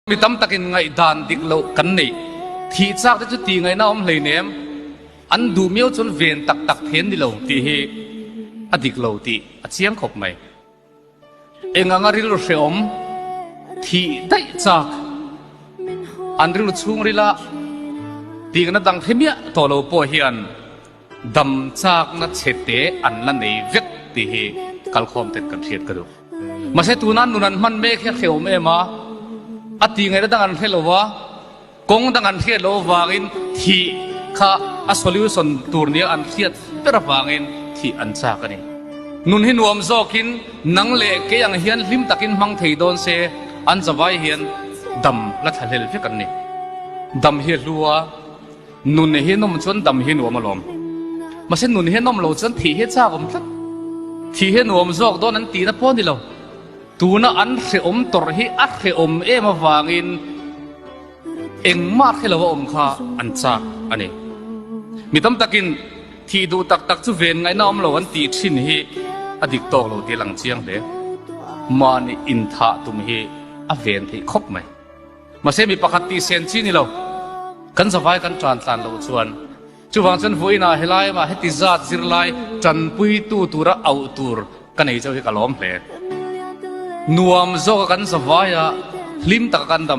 Mi tam takin ngaihdan dik loh kan neih. Thih chak te chu tih ngaihna awm hleinem, an duh miau chuan ven tak tak thei an ni lo tih hi a dik lo tih a chiang khawp mai. Eng anga rilru hrehawm thih daih chak an rilru chhungrila tihna dang hre miah tawh lo pawh hian dam chakna chhete an la nei vek tih hi kalkhawm ten kan hriat ka duh. Mahse tuna nun an hman mek hi a hrehawm em a, a tih ngaihna dang an hre lo a, kawng dang an hriat loh avangin thih kha a solution tur nia an hriat ber avangin thih an chak a ni. Nun hi nuam zawkin nang leh kei ang hian hlim takin hmang thei dawn se an zavai hian dam la thlahlel vek an ni. Dam hi a hlu a. Nun hi nawm chuan dam hi nuam alawm. Mahse nun hi nawm lo chuan thih hi a chak awm tlat. Thih hi a nuam zawk dawn an tihna pawh a ni lo. Tuna an hrehawm tawrh hi a hrehawm em avangin engmah hre lo a awm kha an chak a ni. Mi tam takin thih duh tak tak chu ven ngaihna awm lo an tih thin hi a dik tawk lo tih a lang chiang hle. Mahni inthah tum hi a ven theih khawp mai. Mahse mi pakhat tih sen chi ni lo. Kan zavai kan tan tlan loh chuan chuvang chuan vawiinah helai mah heti zat zirlai tanpuitu tura auh tur ka nei chauh hi ka lawm hle. Nuam zawka kan zavaia hlim taka kan dam.